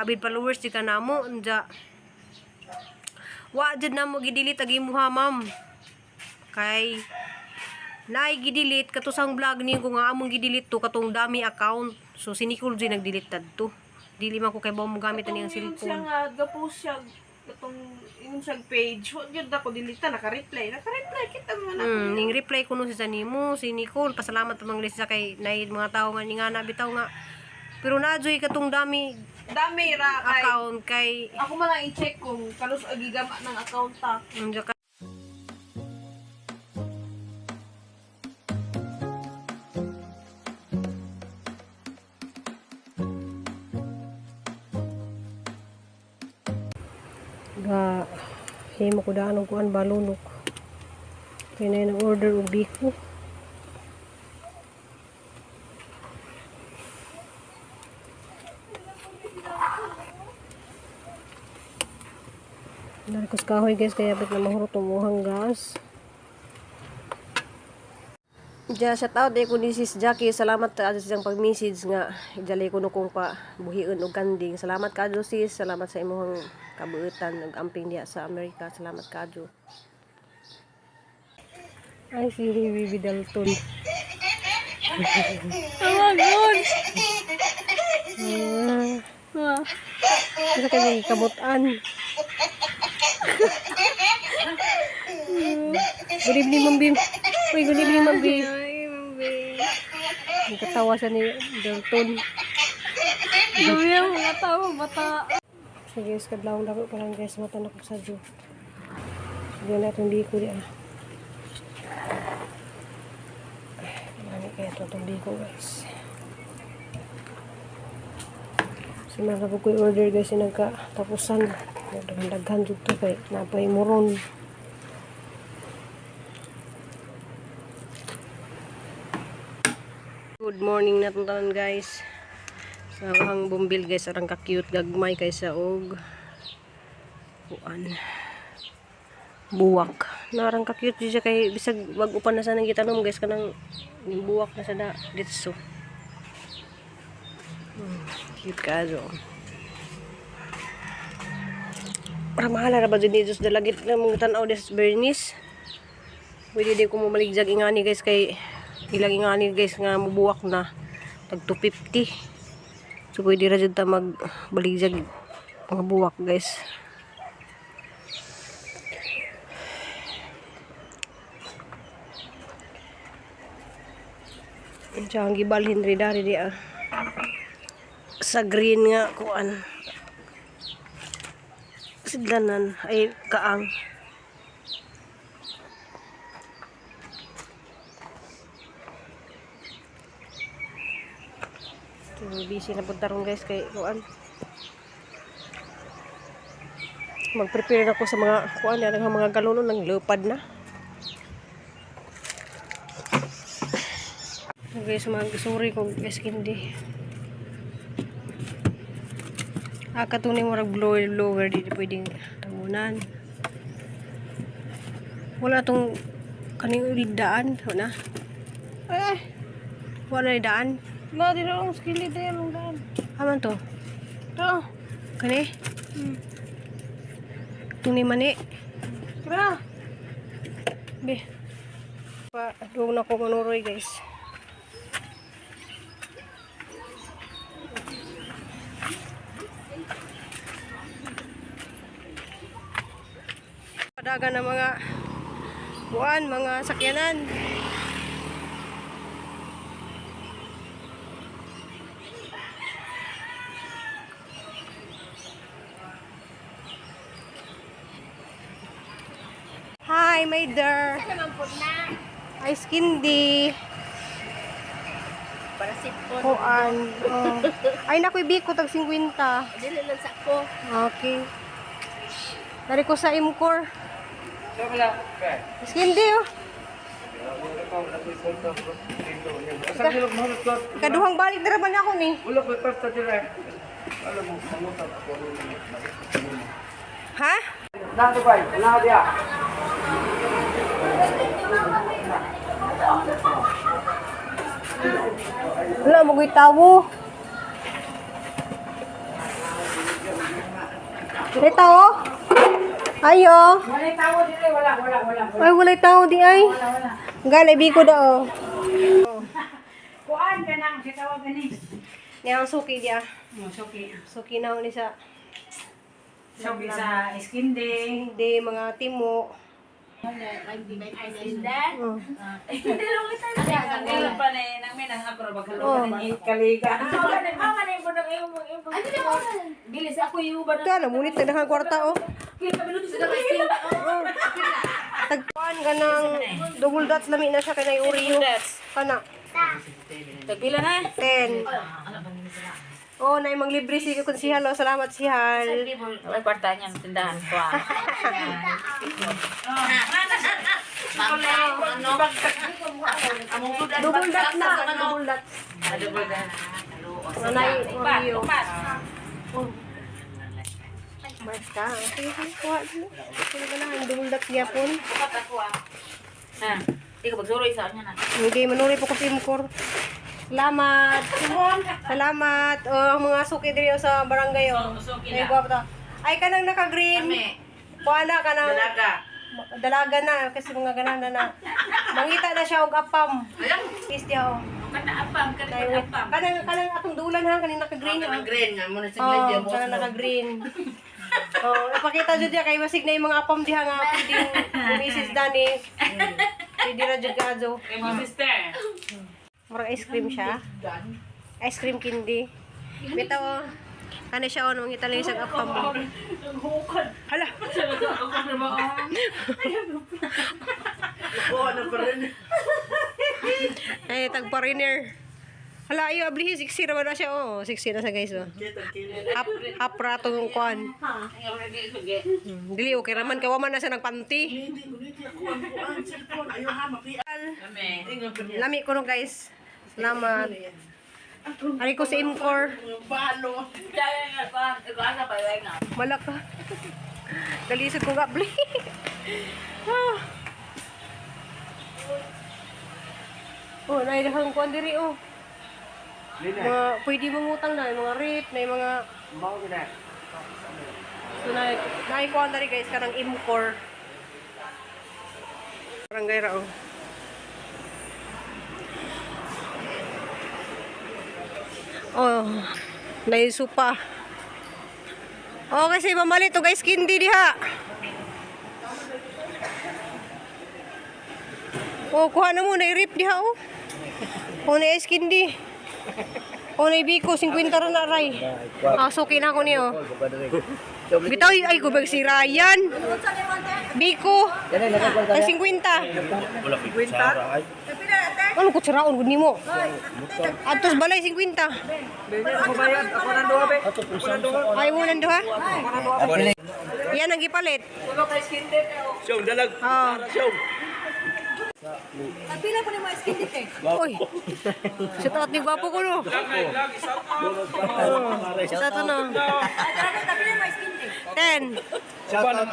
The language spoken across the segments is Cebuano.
Abid followers di ka namo unja. Wa jud namo gi-delete ag imuha, ma'am. Kay naay gi-delete katusang vlog niyo ko nga among gi-delete to katong dami account. So si Nicole J nag-delete tadto. Dili man ko kay mo gamit ani ang Katong ingon siya cellphone. nga ga-post siya katong ingon siya page. Wa gyud ako delete, naka-reply. Naka-reply kita man ako. Ning reply ko no si nimo, si Nicole, pasalamat pa mang sa kay nay mga tao nga ningana bitaw nga. Pero na joy katong dami Dami ra kay account kay ako man lang i-check kung kanus agigama ng account ta. unja ka. Ga himo ko daan og kuan balunok. Kay na nang order og biko. Narikos kahoy guys, kaya bit na mahurot umuhang gas. Diya, shout out ko ni Sis Jackie. Salamat ka sa siyang pag-message nga. Ijali ko no kung pa buhion og kanding. Salamat ka sis. Salamat sa imong kabuutan ug amping diya sa Amerika. Salamat kaadyo. Ay, si Bibi Dalton. Oh my God. Ah, isa kanyang kamutan. Good evening, Ma'am Bim. Uy, good evening, Ma'am Bim. Ay, mami. Ang katawa siya ni Dalton. Dumi ang mga tao, bata. So guys, kadlawng dako pa lang guys, mata na ko sa Diyo. Sige na itong biko di ah. Ay, marami kaya ito itong biko guys. So mga ko order guys, yung nagkatapusan. Daghan-daghan dito kay napay muron. Good morning na itong tanan guys. Sa ang bumbil guys, arang ka-cute gagmay kaysa og kuan buwak. Narang ka-cute siya kay bisag wag upan na sana gitanom guys kanang buwak na sa da ditso. Cute kayo. Para mahala ra ba dyan ni Diyos dalagit na mong tanaw des Bernice. Pwede din ko mamaligjag ingani guys kay ilang ingani guys nga mubuwak na tag 250. So pwede ra jud ta magbaligjag mga buwak guys. Diyan ang gibalhin ri dari di ah. Sa green nga kuan. Sidlanan ay kaang. So, busy na punta ron guys kay kuan. Mag-prepare na ako sa mga kuan yan ang mga galono ng lupad na. So guys, mag-sorry kung guys hindi. Ah, katunay mo rag blower, blower, di pwedeng tamunan. Wala tong kaning daan, wala. Ay, Wala na daan. na di na lang skilid na yan daan. Aman to? To. Kani? Tunay mani. Tara. Be. Pa, doon ako manuroy guys. Padagan ng mga buwan, mga sakyanan. Hi, my dear. Ice candy. Para sipon. Kuan. Oh. Ay, naku, ibig ko, tag 50. Dili lang sa ako. Okay. Dari ko sa Imcor. Ice candy, oh. Kaduhang balik na raman ako ni. Ha? Wala mo ko'y tawo. Ito oh. Ayo. Walay tao dire, wala, wala, wala. Ay, walay tao di ay. Galay, biko da oh. Kuan ka nang si tawag ani. Niya ang suki diya. Oh, suki. Suki na ni sa Suki sa skin day. hindi mga timo. Oh. Oh. Kaliga. Bilis ako yung uban. Ito, namunit na kang kwarta oh. Oh. Tagpuan ka ng double dots lami na siya kay Oreo. Kana. Tagpila na. 10. Oh, na mang libre si konsihal. Oh, salamat sihal. Ay, kwarta niya, tindahan ko ah. Double dot na. Double dot. Double dot. Nanay Oreo. Oh. Basta. Sige, sige, kuha. Sige ka lang. Double dot gyapon. Bukat ako ah. Ha? Hindi ka pagsuroy sa kanya na. Hindi, manuri po ko si Imkor. Salamat. Salamat. Oh, ang mga suki diri sa barangay oh. Suki Ay, na. guwapo to. Ay, kanang naka-green. Kuha na, kanang... Dalaga. Dalaga na, kasi mga ganan na na. Mangita na siya og apam. Is diya oh. Kana apam, kana apam. Kanang kanang atong dulan ha, kanang naka-green. Kanang green nga mo na sa Oh, Lydia kanang naka-green. Oh, ipakita jud diya kay masig na yung mga apam diha nga pwedeng bumisis dani. Pwede ra jud kaadto. Kay mo sister. Murag ice cream siya. Ice cream candy. Bitaw oh. Ano siya oh, mangita lang siya apam. Hala. Oo, ano pa rin. Ay, tag foreigner. Hala, ayo ablihi 60 ra ba na siya oh. 60 na sa guys oh. Hap hap rato ng kuan. Dili okay raman kay wa man na siya nagpanty. Hindi, hindi ako ang kuan. Cellphone. Ayaw ha, mapian. Kami. Lami ko no guys. Salamat. Ari ko sa Imcor. Balo. Kaya nga pa, ikaw asa pa nga. Malaka. Galisod ko gabli. Ah. Oh, nailahang kuan diri oh. Mga pwede mangutang na yung mga rate, na yung mga So na naikuan diri guys kanang Imcor. Barangay ra oh. Oh, naisupa. Oh, kasi mamalit to guys kindi diha. Oh, kuha na mo na-rip diha oh. Oh, na ice candy. Oh, na biko 50 ra na ray. Ah, suki na ako niyo. Bitaw ay kubag si Ryan. Biko. Ang 50. Ano ko siraon gud nimo? Atos balay 50. Ay mo nang duha? Yan ang gipalit. Siyong, dalag. Oh. Siyong. Uy. Shout out ni gwapo ko no. Oh. Shout out no. 10. Shout out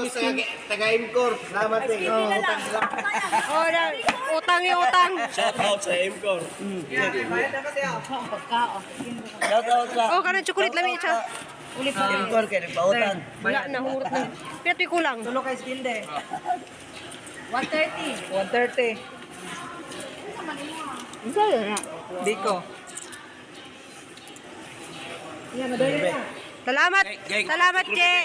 sa taga-Imcor. Salamat eh. Oh, na, utang yung utang. Shout out sa Imcor. Shout out sa Oh, kanang chocolate lami siya. Ulit pa. Imcor kay nagpautang. Wala na, hurot na. Pero ito'y kulang. Tulo kay Skinde. 130. 130. Biko. Salamat. Salamat, Che.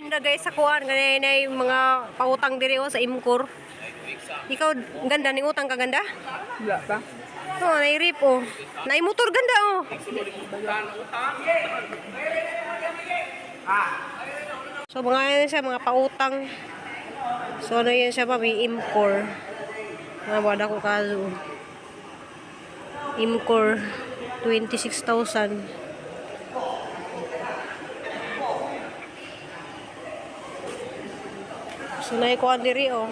Inda guys sa kuan ganay na yung mga pautang diri oh, sa Imcor. Ikaw ganda ning utang ka ganda? Wala pa. Oh, nairip oh. Nay motor ganda oh. So mga yan siya, mga pautang. So ano yan siya pa, may Imcor. Mga wala ko kaso. Imcor, 26,000. So naikuha diri oh.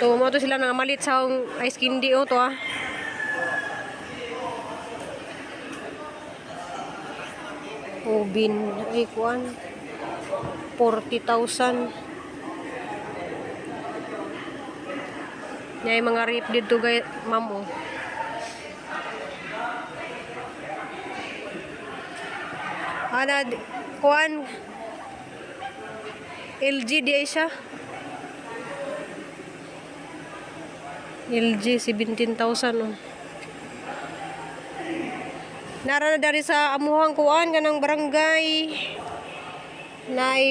To mo to sila nga malit sa akong ice candy oh to ah. Ubin ay kuan 40,000. Nya yung mga rape dito guys, ma'am oh. Ana, kuan. LG di ay siya. LG 17,000 oh. Nara na dari sa amuhang kuan kanang barangay. Nay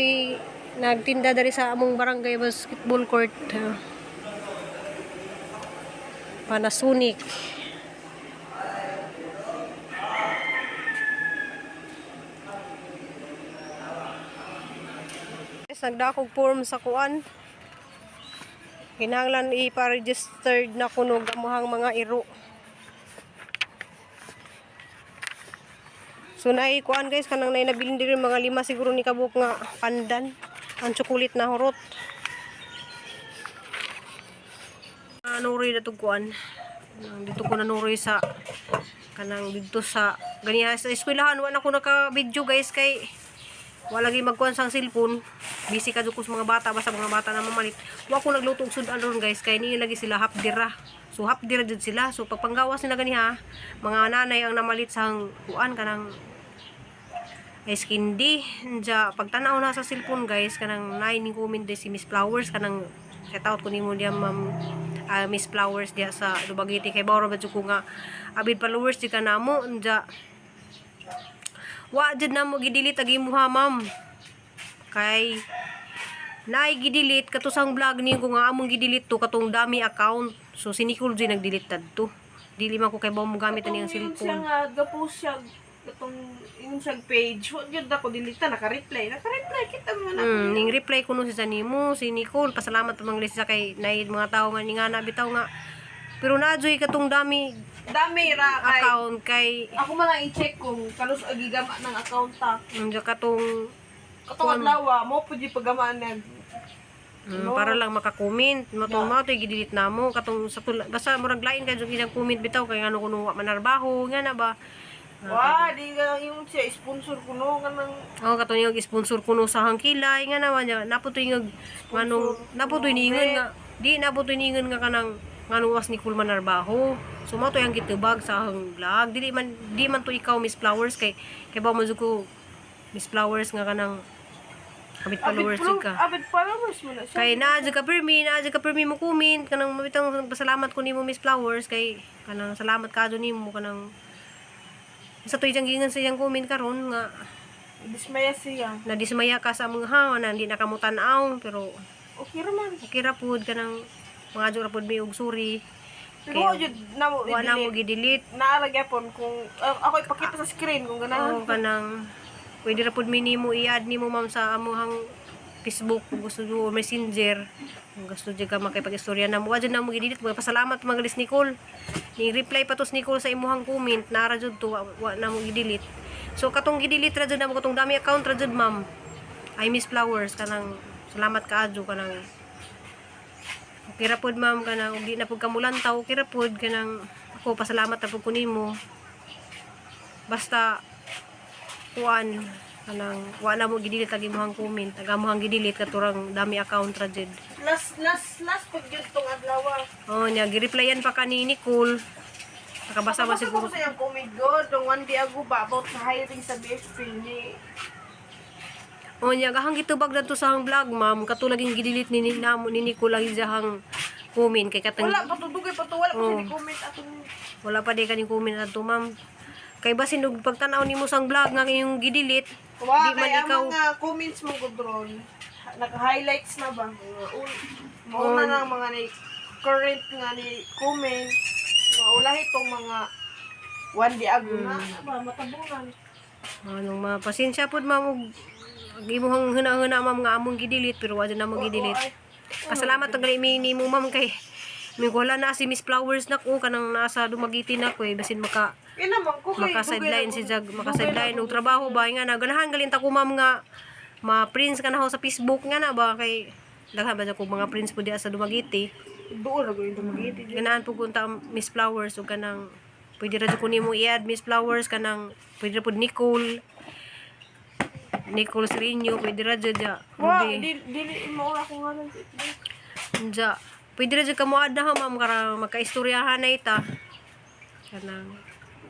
nagtinda dari sa among barangay basketball court. Panasonic. Yes, nagdakog form sa kuan. Kinahanglan ipa-registered na kunog amuhang mga iro. So naay kuan guys, kanang naay nabilin diri mga lima siguro ni kabuk nga pandan. Ang chocolate na hurot. Nanuroy na tug kuan. Dito ko nanuroy sa kanang dito sa ganiha sa eskwelahan, wala ko naka video guys kay wala lagi magkuan sang cellphone. Busy ka jud ko sa mga bata, basta mga bata na mamalit. Wa ko nagluto og sudan ron guys kay niyo lagi sila half dira. So half dira jud sila. So pagpanggawas nila ganiha, mga nanay ang namalit sang kuan kanang ice candy. Nja pagtanaw na sa cellphone guys kanang naay ni comment di si Miss Flowers, kanang shout out ko nimo diya ma'am, Miss Flowers diya sa Dumaguete kay bawro ba jud ko nga abid followers di ka namo. Nja wa jud namo gi-delete ag imuha ma'am kay naay gi-delete kato sang vlog niyo ko nga among gi-delete to katong dami account. So si Nicole jud nag-delete tadto, dili man ko kay bawo mo gamit ani ang Katong yun siya cellphone. nga, ga-post siya, katong ingon siya page, wa gyud ako delete, naka-reply. Naka-reply, kita mo na. Ning reply ko no si Zanimo, si Nicole, pasalamat pa manglisa sa kay naay mga tao nga ningana bitaw nga. Pero naadyoy katong dami Dami ra kay account kay ako man lang i-check kung kanus agigama ng account ta. katong Katong adlaw mo pud paggamaan nag para lang maka-comment. Matong mao to'y gi-delete namo katong sa tula, basta murag lain kay jud ilang comment bitaw kay ngano kuno wa manarbaho nga na ba. Wa, di ka yung siya sponsor ko no kanang Oh, katong yung sponsor kuno sa hangkilay nga naman niya. Naputoy nga nganong naputoy ningon nga di naputoy ningon nga kanang nganong was ni Kulman Narbaho. So mao to ang gitubag sa ahang vlog. Dili man di man to ikaw Miss Flowers kay kay ba mo jud ko Miss Flowers nga kanang abit followers jud ka. Abid followers mo na siya. Kay naa jud ka permi, naa jud ka permi mo comment kanang mabitang pasalamat ko nimo Miss Flowers kay kanang salamat ka jud nimo kanang sa to iyang gingan sa iyang comment karon nga Dismaya siya. nadismaya ka sa mga hawa na hindi na ka mo tan-aw pero Okay ra man. okay ra pud kanang mga adyo ra pud may og suri. Pero wa jud na mo Wa na mo i-delete. gi-delete. Naa ra gyapon kung ako ipakita sa screen kung ganahan. Oo, kanang pwede ra pud mi nimo i-add nimo ma'am sa amuhang Facebook kung gusto nyo, or Messenger kung gusto jud ka makipag-istorya na mo. Wa jud na mo gi-delete. Mga pasalamat mga Miss Nicole. Ni reply pa to si Nicole sa imuhang comment nara jud to wa, wa na mo gi-delete. So katong gi-delete ra jud na mo katong dami account ra jud ma'am. I Miss Flowers kanang salamat kaadyo kanang okay ra pod ma'am kanang ug di na pud kamulantaw, okay ra pod kanang ako pasalamat ra pud ko nimo basta kuan kanang wa na mo gidelete ang imong comment, ang among gidelete katurang dami account ra jud. Last last last pag jud tong adlaw. Oh nya gireplyan pa ka ni Nicole, nakabasa ba Nakabasa siguro. ko sa iyang comment god nung one day ago ba about sa hiring sa BFP ni Oh nya gahang gitubag na to sa hang vlog ma'am katulaging gidelete ni namo ni Nicole ang iyang comment kay katang wala pa to, dugay pa to, wala pa siya Oh. ni comment atong wala pa di kaning comment adto ma'am kay basin og pagtan-aw nimo sang vlog nga iyong gidelete Wa di man kay ang ikaw mga comments mo gud ron. Naka-highlights na ba? Mga Mauna na ang mga ni current nga ni comment. Maulahi tong mga one day ago na ba matabunan. Anong ma pasensya pod ma'am og og imuhang huna-huna ma'am nga among gidelete pero wa jud na mo gidelete. Pasalamat og gali nimo ma'am kay wala na si Miss Flowers na ko kanang nasa Dumaguete na ko eh basin maka Ina man ko kay maka sideline si Jag, maka sideline og trabaho ba nga na ganahan galin ta ko ma'am nga ma-prints ka na ho sa Facebook nga na ba kay daghan ba jud ko mga prints po diya sa Dumaguete. Duol ra gyud Dumaguete. Ganahan po kunta Miss Flowers ug kanang pwede ra jud ko nimo i-add Miss Flowers kanang pwede ra pud Nicole Nicole Sereno pwede ra jud ja. Wa Ruby. di dili mo ora ko ngalan sa FB. Ja. Pwede ra jud ka mo add na ha ma'am kara magkaistoryahan na ita. Kanang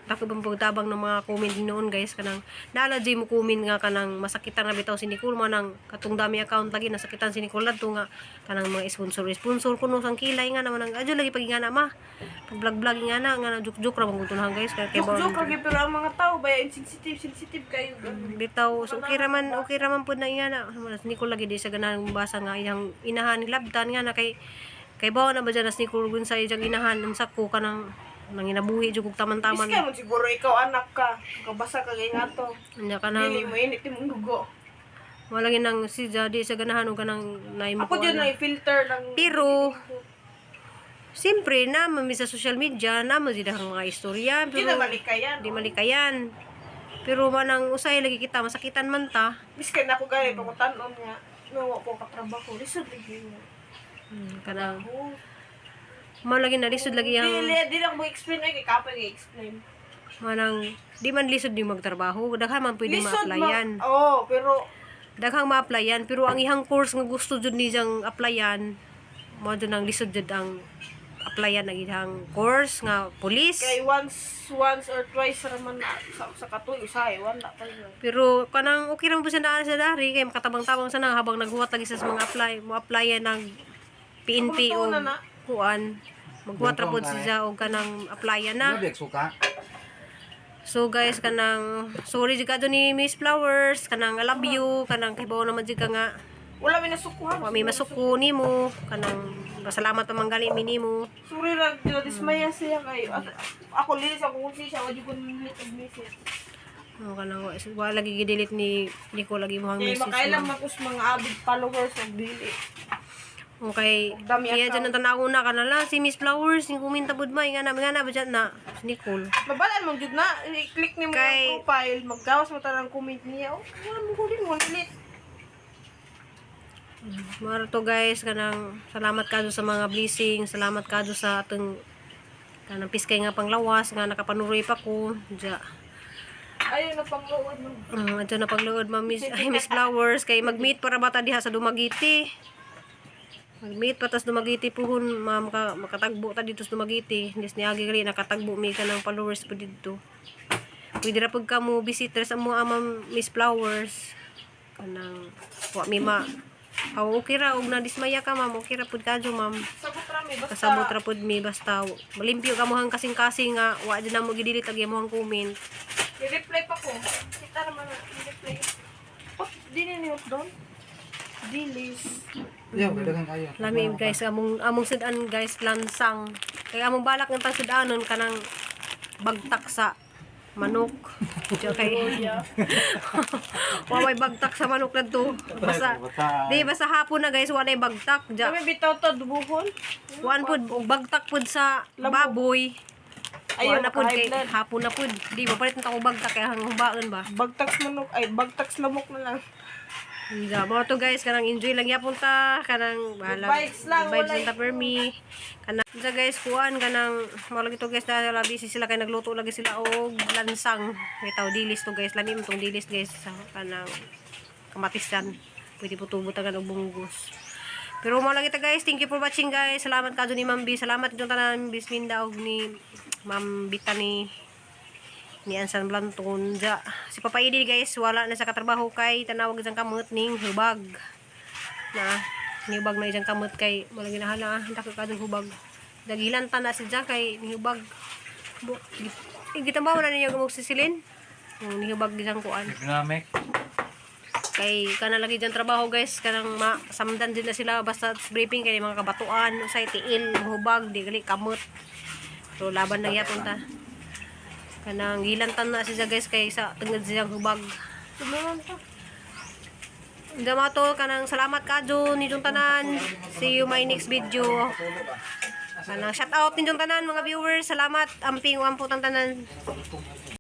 dako bang pagtabang ng mga comment noon, guys, kanang naala jay mo comment nga kanang masakitan na bitaw si Nicole man ang katong dami account lagi nasakitan si Nicole ladto nga kanang mga sponsor sponsor kuno sang kilay nga naman ang adyo lagi pag nga na ma pag vlog vlog nga na nga na joke joke ra man gud guys kay Joke joke lagi, pero ang mga tao ba insensitive sensitive kayo. Bitaw, so okay ra man pud na iya na. Si Nicole lagi di sa ganahan basa nga iyang inahan labtan nga na kay kay bawa na ba dyan as Nicole gun sa iyang inahan unsa ko kanang nanginabuhi jud kog taman-taman. Biski mo siguro ikaw anak ka, kabasa ka kay nga to. Nya kanang Dili mo init imong dugo. wala ginang si Jadi sa ganahan og kanang naay mo Ako dyan kuan. na filter ng Pero siyempre na mami sa social media na mo ang mga istorya Di na pero malikayan. di malikayan. Pero manang usay lagi kita masakitan man ta. Biskan ako gani pangutanon nga. No, wa ko katrabaho. Lisod lagi mo. Kanang Oh. mao lagi na lisod lagi ang Dili, dili ako mo-explain ay kay kapag i-explain. Manang di man lisod yung magtrabaho, daghan man pwede Lisod ma-applyan. ma. Oh, pero Daghang ma-applyan pero ang ihang course nga gusto jud niyang applyan, mao jud ang lisod jud ang applyan ang ihang course nga police. Kay once once or twice ra man na sa katuig usahay wala pa yun. Pero kanang okay ra man po siya naa sa dari kay makatabang-tabang sa na habang naghuwat lagi sa mga apply, mo applyan ng PNP o Ako na na. kuan. Maghuwat ra pod siya og kanang applyan na. Grabe, suka. So guys, kanang sorry jud kadto ni Miss Flowers, kanang I love you, kanang kahibaw naman jud ka nga Wala may nasukuhan. wa may masuko nimo, kanang pasalamat pa man gali mi nimo. Sorry ra jud dismaya siya kay ako linis ako kung siya wa jud ko limit og message. Oh, kanang wa lagi gi-delete ni Nico lagi mo ang Kay message. makailang Ma'am. man kus mga avid followers og dili. Okay. Dami Kaya account. dyan ang tanaw na kanala si Miss Flowers ning kuminta pud may nga na ba dyan na si Nicole. Mabalaan mo jud na i-click nimo ang profile, maggawas mo tanang comment niya. Oh, wala mo ko din mo delete. Maro to guys, kanang salamat kadto sa mga blessing, salamat kadto sa atong kanang piskay nga panglawas nga nakapanuroy pa ko. Diya. Ayaw na pangluod mo. Adto na pagluod ma'am Miss, ay, Miss Flowers kay mag-meet para bata diha sa Dumaguete. Mag-meet pa tas Dumaguete puhon ma'am ka, makatagbo ta dito sa Dumaguete. Nis niagi gali nakatagbo mi ka ng followers po didto. Pwede ra pud ka mo visitors sa mo ma'am Miss Flowers. Kanang wa mi ma. Aw, okay ra og nadismaya ka ma'am, okay ra pud kadyo ma'am. Sabot ra mi basta. Kasabot ra pud mi basta malimpyo ka mohang kasing-kasing nga wa jud na mo gidelete ang imong comment. I-reply pa ko. Kita naman na i-reply. Oh, di ni doon. Dilis. Yo, kailangan kayo. Lami guys, among among sudan guys lansang. Kaya among balak ng pangsudanon kanang bagtak sa manok. Diyo kay Wa may bagtak sa manok na to. Basta di basta hapon na guys, wa nay bagtak. Ja. Kami bitaw to dubuhon. Kuan pud og bagtak pud sa baboy. Ayaw Ayaw na pud kay maka-high blood. hapon na pud. Di ba palit na ko bagtak kay hang hubaon ba. Bagtax manok ay bagtax lamok na lang. Ja, mo to guys, kanang enjoy lang yapon ta, kanang bahala. Good vibes lang, Vibes walay- lang ta per me. Kanang ja guys, kuan kanang mo lagi to guys dahil busy sila kay nagluto lagi sila og lansang. May tao dilis to guys, lami tong dilis guys sa kanang kamatisan. Pwede po tubo tagan og bunggos. Pero mo lang kita guys, thank you for watching guys. Salamat kadto ni Ma'am B, salamat jud tanan Bisminda og ni Ma'am Bitani ni Ansan Blanton ja. Si Papa Idi guys, wala na sa katrabaho kay tanawag isang kamot ning hubag. Na nihubag na isang kamot kay wala ginahala ah, dako ka dun hubag. Dagilan ta na si ja kay nihubag. Gitambaw na ninyo gumog sisilin. Ang nihubag isang kuan. Dynamic. Kay kana lagi dyan trabaho guys, kanang masamdan din na sila basta briefing kay mga kabatuan, usay tiil, hubag, di gali kamot. So laban na yapon ta. Kanang gilantan na siya guys kay sa tungod siyang hubag. Tumaman ta. Dama to kanang salamat kadyo ni tanan. See you my next video. Kanang shout out ninyong tanan mga viewers. Salamat amping ampo tanan. Sa